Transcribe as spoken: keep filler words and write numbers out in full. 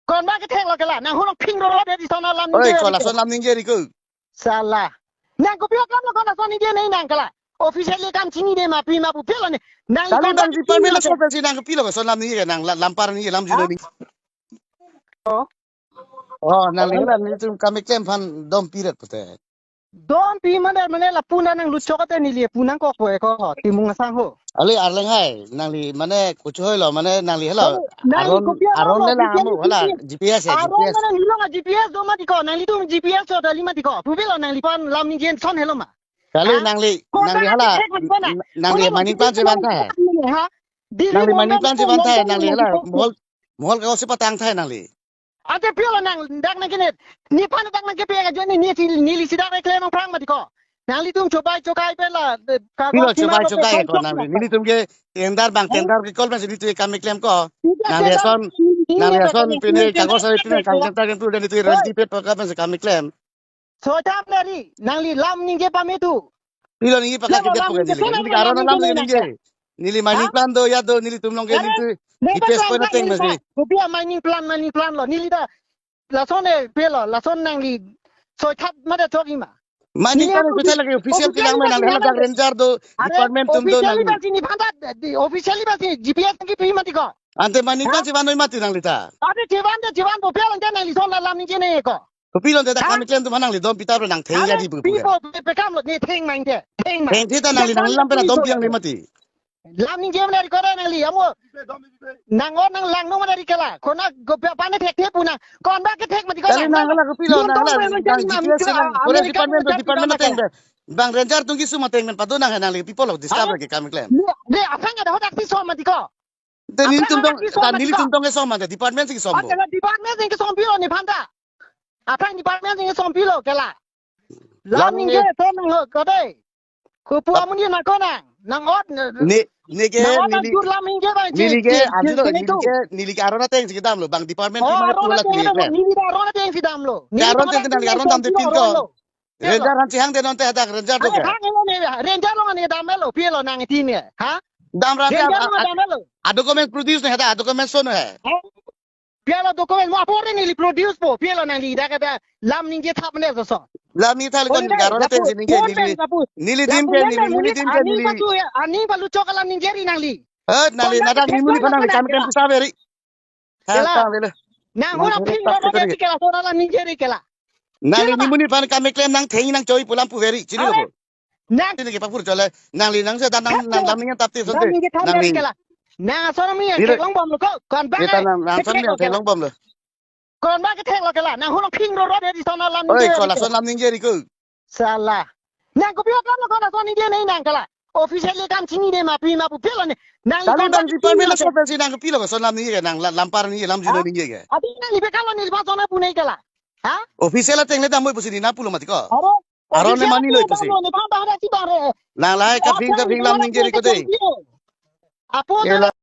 Konba kethek lo kela, nang hulong phing roro de di son alam ningje. Oi, ko lason alam ningje ri ko. Sala. Nang kopi akam lo ko lason ningje nai nang kela. Officially kam chinine ma pi ma pu pilo ne. Nang kalau nang department lo ko si nang kopilo ko son alam ningje nang la- lampar ningje lamjui ningje. Oh. Oh, nang hala nelitum kam keklem aphan dom piret pute. Dom pi mane mane lapu na nang luchok ate neli pu nangkok po eko ho, Timung asang ho. Ale Arleng hai, nangli mane kuchu hoi lo, mane nangli hala. Nangli aron kopi aron aron lo, le la kopi amu aron hala lo. G P S ya, aron G P S. Mane nilong a G P S do mati ko, nanglitum G P S do dali mati ko. Pupilo nangliphan lam ningje son helo ma. Kali ha? Nangli, ko nangli tangka hala, thek mati ko na. Nangli kono maning G P S pan cheban thai. Ha? Nangli maning pan cheban thai, nangli hala. Mohol, mohol ka si patang thai nangli. Ante pilo nang dak nang kene. Nephan dak nang kepi ajoine ne si neli si dak keklem aphrang mati ko. Nanglitum chobai chokai pen la, eh, kagos pilo chobai chokai ko nangli. Nelitum ke tender bang tender ke kol pen si nelitum kam keklem ko. Nangli ason, nangli ason pine kagos ari pine kam center kan tu dan itu royalty pe paka pen si kam keklem. Sojam dari nangli lam ningje pame tu. Pilo ningje paka kita paka ningje. Neli aron alam ningje. Neli mining plan do ya do nelitum long ke nelitum. Di pes pon ateng masi. Kopi a mining plan, mining plan lo. Neli ta lason e pilo, lason nangli soi thap mada chok ima. Mining plan kita lagi official kilang ma nangli hala dak ranger do, department atum do nangli. Officially ba sini phanta, officially ba sini G P S ki pi mati ko. Ante mining plan si van noi mati nangli ta. Ante chevan de chevan po pilo ante nangli son la lam ningje ne ko. Kopilo ante dak kam keklem atum nangli dom pita nang theng ya di pu. Pi po pe kam lo ne theng mang de. Theng mang. Theng thita nangli nang lam pen dom piang ne mati. Lam ningje mane ri ko re nangli amo. Nang o nang lang no mane ri kela. Kona go pa ne thek thek pu nang. Konba kethek mati ko. Kali nang hala kopilo nang hala nang G P S nang forest department to department ateng be. Bang ranger atum keso ma ateng pen pado nang nangli people of disturb lagi kam keklem. Ne asang ada hodak si so mati ko. Te nelitum tong, ta nelitum tong keso ma, department si keso. Ante la department si keso pilo ne phanta. Aphrang department si keso pilo kela. Lam ningje so nang ho ko de. Kopu amun ye nang ko nang. Nang ot ne. Ne, ne ke nang ot nang neli, jur lam ningje ba neli ke, ansi lo, neli ke, neli ke aron ateng si kedam lo, bang department pi ma aron pula ateng si kedam lo. Neli ke aron ateng si dam lo. Neli aron ateng si dam lo. Aron dam de pin ko. Ranger aphan chehang de non te hadak ranger do ke. Hang lo ne, ranger lo ne dam lo, pilo nang iti ne, ha? Dam ram ranger lo dam lo. A document produce ne hadak, a document so ne. Pilo document mo apor neli produce po, pilo nangli dak ada lam ningje thap ne so. Lam ni thal kon garon te si ningje neli. Neli dim ke neli, neli dim ke neli. Ani palu chok lam ningje ri nangli. Eh, nangli nadak ni muni panang kam kem pisa beri. Kela. Nang hura ping ro ro kela sora la ningje ri kela. Nangli ni muni pan kam keklem nang theng nang choi pu lam pu veri chini lo. Nang ini ke papur chole nangli nang se dan nang nang lam ning tap ti son te. Nangli kela. Nang asor mi yang kelong bom lo ko. Kon ba. Kita nang nang son mi yang kelong bom lo. Kon ba kethek lo kela. Nang hulong ping ro ro de di son lam ningje. Oi, ko la son lam ningje ri ko. Sala. Nang kopi akam lo ko lason ningje nai nang kela. Officially kam chinine ma pi ma pu pilo ne. Nang kali bang department lo so pensi nang kopilo ko son alam ningje ke nang la- lampar ningje lamjui ningje ke. Abi nangli pe kalo neli ba son apu nai kela. Ha? Official ateng le dam moi pusi nina pulo mati ko. Aro. Aro ne mani lo pusi. Ni pam bang re si bang re. Nang lahai kaphing kaphing lam ningje ri ko de. Apo. Kela.